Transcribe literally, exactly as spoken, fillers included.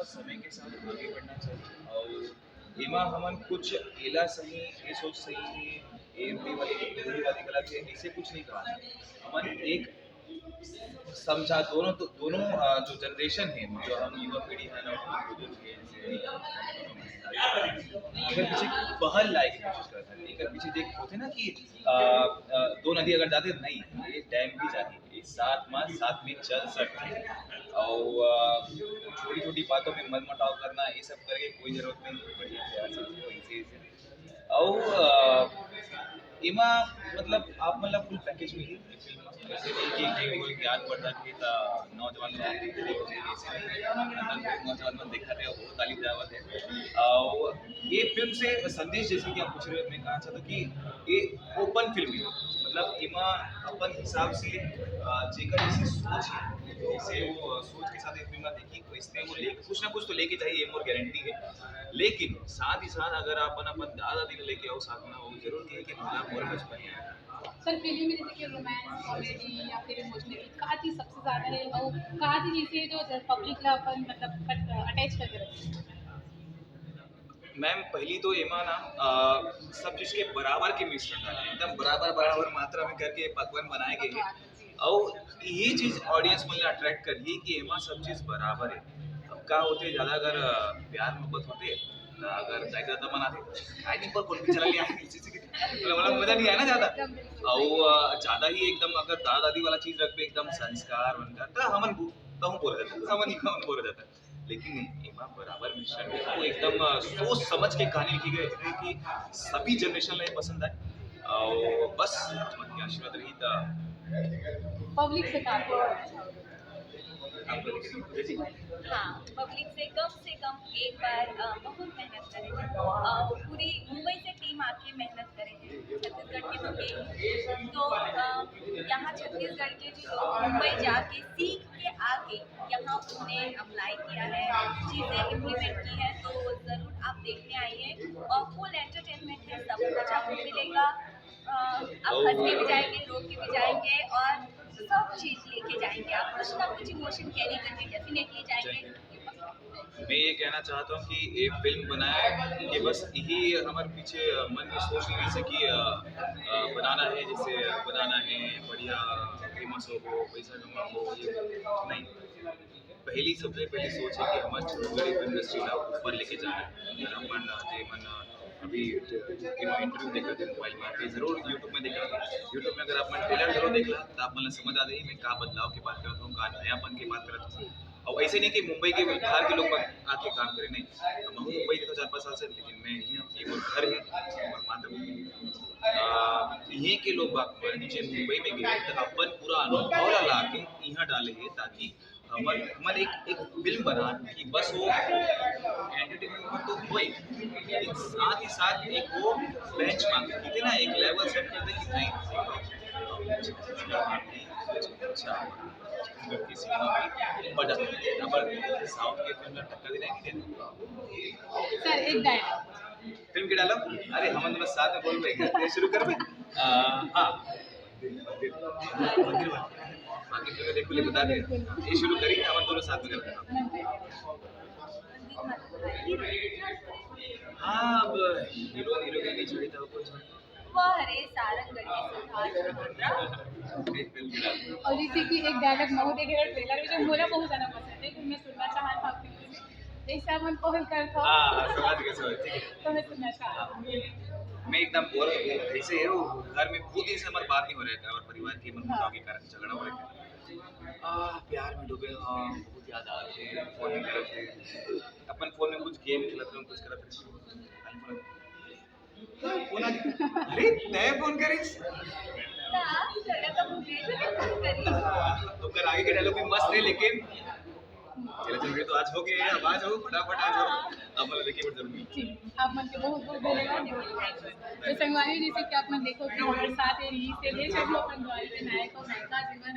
समय के साथ आगे बढ़ना चाहिए। और एमा हमन कुछ एला सही, ये सोच सही, ये हिंदी वाली, हिंदी वाली गलत है, ऐसे कुछ नहीं कहा था। हमन एक समझा, दोनों तो, दोनों, अ, जो जनरेशन है, जो हम युवा पीढ़ी है ना, बुजुर्ग है, जैसे अगर पीछे पहल लाए की कोशिश करता है, एक पीछे देख होते ना कि, अ, अ, दो नदी अगर जाते नहीं, ये डैम भी जाती है, ये साथ में, साथ में चल सकते हैं। और, अ, छोटी-छोटी बातों में मनमुटाव करना, ये सब करके कोई जरूरत नहीं। बढ़िया प्यार से जियो, ऐसे, ऐसे। और, अ, एमा मतलब आप मतलब फुल पैकेज में ही फिल्म, ऐसे नहीं कि, कि कोई ज्ञान बढ़ता कि ता नौजवान लोग, नौजवान लोग देखा रहे हो, बहुत ताली बजावत है। और ये फिल्म से संदेश, जैसे कि आप पूछ रहे हो, मैं कहना चाहता हूँ कि ये ओपन फिल्म है, मतलब एमा अपन हिसाब से, अ, जेकर जैसे सोच है, जैसे वो, अ, सोच के साथ ये फिल्म देखी, तो इसमें वो लेके, कुछ ना कुछ तो लेके जाइए, ये मोर गारंटी है। लेकिन साथ ही साथ अगर अपन अपन दादा दादी लेके आओ साथ में, वो जरूर कहे कि भला मोर बचपन है। सर, फिल्म में जैसे कि रोमांस, कॉमेडी या फिर इमोशनल, का चीज सबसे ज्यादा है और का चीज जैसे जो पब्लिक ला अपन मतलब अटैच करके रखते हैं? मैम, पहली तो एमा ना, अ, सब चीज के बराबर के मिश्रण है, एकदम बराबर बराबर मात्रा में करके पकवान बनाए गए हैं। और ये चीज ऑडियंस मन ला अट्रैक्ट करही कि एमा सब चीज बराबर है। अब का होते, ज्यादा अगर, अ, प्यार मोहब्बत होते, ना अगर ज्यादा मन आते, आई नहीं पर कौन भी चला लिया है, इसी से मतलब, मतलब मजा नहीं आया ना ज्यादा। और, अ, ज्यादा ही एकदम अगर दादा दादी वाला चीज रखबे, एकदम संस्कार वनकर, तो हमन बो-, कहूँ बोला जाता, हमन ही कहूँ बोला जाता। लेकिन नहीं, एमा बराबर मिश्रण है। वो एकदम, अ, सोच समझ के कहानी लिखी गई है कि सभी जनरेशन ला ये पसंद आए। और बस, आपके आशीर्वाद रही था। पब्लिक से काम करो। आप लोग देखिए। हाँ, पब्लिक से कम से कम एक बार, अ, बहुत मेहनत करें। अ, पूरी मुंबई से टीम आके मेहनत करें, छत्तीसगढ़ के तो गए ही। तो, अ, यहाँ छत्तीसगढ़ के जो लोग मुंबई जाके सीख के आके यहाँ उन्होंने अप्लाई किया है, चीज़ें इम्प्लीमेंट की है, तो ज़रूर आप देखने आइए। और फुल एंटरटेनमेंट है, सब कुछ आपको मिलेगा। अ, आप हंस के भी जाएंगे, रो के भी जाएंगे और सब चीज़ लेके जाएंगे। आप कुछ ना कुछ इमोशन कैरी करके डेफिनेटली जाएंगे। मैं ये कहना चाहता हूँ कि ये फिल्म बनाए कि बस यही हमारे पीछे, अ, मन में सोच नहीं से कि, अ, अ, बनाना है, जैसे बनाना है, बढ़िया फेमस हो, पैसा कमा हो, ये नहीं। पहली, सबसे पहली सोच है कि हमारे छत्तीसगढ़ी फिल्म इंडस्ट्री ला ऊपर लेके जाना है। अगर अपन, अ, जे मन, अ, अभी, you know, इंटरव्यू देखा थे मोबाइल में, आप जरूर YouTube में देखा, YouTube में अगर आप मन ट्रेलर जरूर देख ला, तो आप मन समझ आ जाई मैं का बदलाव की बात करत हूँ, का नयापन की बात करत हूँ। और ऐसे नहीं कि मुंबई के, बाहर के लोग आके काम करें, नहीं। हम मुंबई के तो चार पाँच साल से, लेकिन मैं यहीं, ये मोर घर है, मोर मातृभूमि है। आ, यहीं के लोग बाग मन जे मुंबई में गए, तो अपन पूरा अनुभव ला लाके यहाँ डाले हैं, ताकि हमर, हमर एक, एक फिल्म बना कि बस वो एंटरटेनमेंट पर तो होए, लेकिन साथ ही साथ एक वो बेंचमार्क, ठीक है ना, एक लेवल सेट कर दे कि नहीं, अच्छा, छत्तीसगढ़ के सिनेमा में बड़ा, अब साउथ के फिल्म ला टक्कर देना है कि नहीं? सर, एक डायलॉग। फिल्म के डायलॉग? अरे, हम दोनों साथ में बोल रहे हैं, शुरू कर बे। आ, हाँ। मंदिर, मंदिर, मंदिर वाला। बाकी फिर देखो, ले बता दे। ये शुरू करी, हम दोनों साथ में करते हैं। हाँ, अब हीरो, हीरो के बीच में तो कुछ। वाह रे, सारंग गढ़ी सुभाष मल्होत्रा। और जैसे कि एक डायलॉग महू देखे ट्रेलर में, जो मोला बहुत ज्यादा पसंद है, कि मैं सुनना चाहता हूँ आपके मुंह से। जैसे अपन कॉल करता हूँ। हाँ, समझ गए, समझ, ठीक है। तो मैं सुनना चाहता हूँ। मैं एकदम बोर, ऐसे है वो, घर में बहुत दिन से हमारी बात नहीं हो रही है, हमारे परिवार के मन मुटाव के कारण झगड़ा हो रहा है। आ, प्यार में डूबे, हाँ, बहुत याद आ रही है, फोन नहीं करते। अपन फोन में कुछ गेम खेलते हैं, कुछ करते हैं। फोन आ गया। अरे, तय फोन करिस। ना, थोड़ा तो मुझे भी फोन करिस। तो कर आगे के डायलॉग भी मस्त है, लेकिन चलो, चलो, ये तो आज हो गया, अब आ जाओ, फटाफट आ जाओ। अब मतलब देखिए, बहुत जरूरी है। जी, आप मन के बहुत बहुत धन्यवाद। तो संगवारी, जैसे कि आप मन देखो कि हमारे साथ ये ली से ले, जो अपन द्वारी के नायक और नायिका जीवन